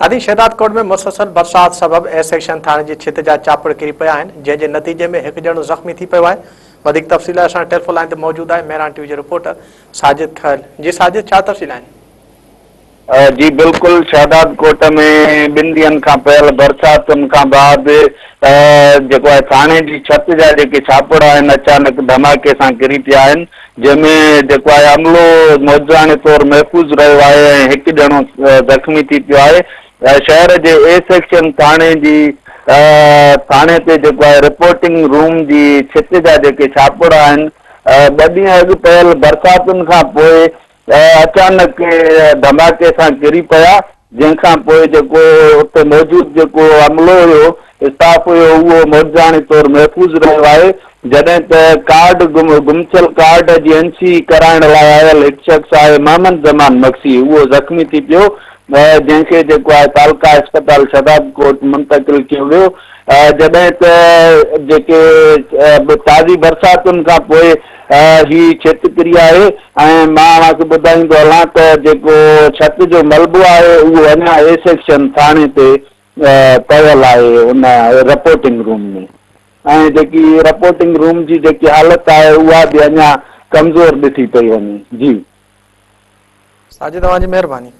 نادين شهدادڪوٽ ۾ مسلسل برسات سبب اي سيڪشن ٿاڻي جي ڇت جا چاپڙ ڪري پيا آهن، جنهن جي نتيجي ۾ هڪ ڄڻو زخمي ٿي پيو آهي. وڌيڪ تفصيل لاء اسان ٽيليفون لائين تي موجود آهي مهراڻ ٽي وي جو رپورٽر ساجد کهل. جي ساجد ڇا تفصيل آهن؟ جي بلڪل شهدادڪوٽ ۾ ٻن ڏينهن کان پيل برساتن کان بعد جيڪو آهي ٿاڻي جي ڇت جا جيڪي ڇاپڙ آهن اچانڪ ڌماڪي سان ڪري پيا آهن جنهن ۾ جيڪو آهي عملو معجزاڻي طور محفوظ رهيو آهي ۽ هڪ ڄڻو زخمي ٿي پيو آهي. شهر جي اي سيڪشن ٿاڻي جي ٿاڻي تي جيڪو آهي رپورٽنگ روم جي ڇت جا جيڪي ڇاپڙ آهن ٻه ڏينهن اڳ پيل برساتن کان پوء اچانڪ ڌماڪي سان ڪري پيا جنهن کان پوء جيڪو اتي موجود جيڪو عملو هيو، اسٽاف هيو اهو معجزاڻي طور محفوظ رهيو آهي، جڏهن ته ڪارڊ گم گم ٿيل ڪارڊ جي اين سي ڪرائڻ لاء آيل هڪ شخص آهي محمد زمان مگسي اهو زخمي ٿي پيو جنهن کي جيڪو آهي تعلقه اسپتال شهدادڪوٽ منتقل ڪيو ويو جڏهن ته جيڪي تازي برساتن کان پوء هي ڇت ڪري آهي ۽ مان اوهان کي ٻڌائيندو هلان ته جيڪو ڇت جو ملبو آهي اهو اڃا اي سيڪشن ٿاڻي تي پيل آهي ان رپورٽنگ روم ۾ ۽ جيڪي رپورٽنگ روم جي جيڪي حالت آهي اها به اڃا ڪمزور ڏٺي پئي وڃي جي. ساجد اوهان جي مهرباني.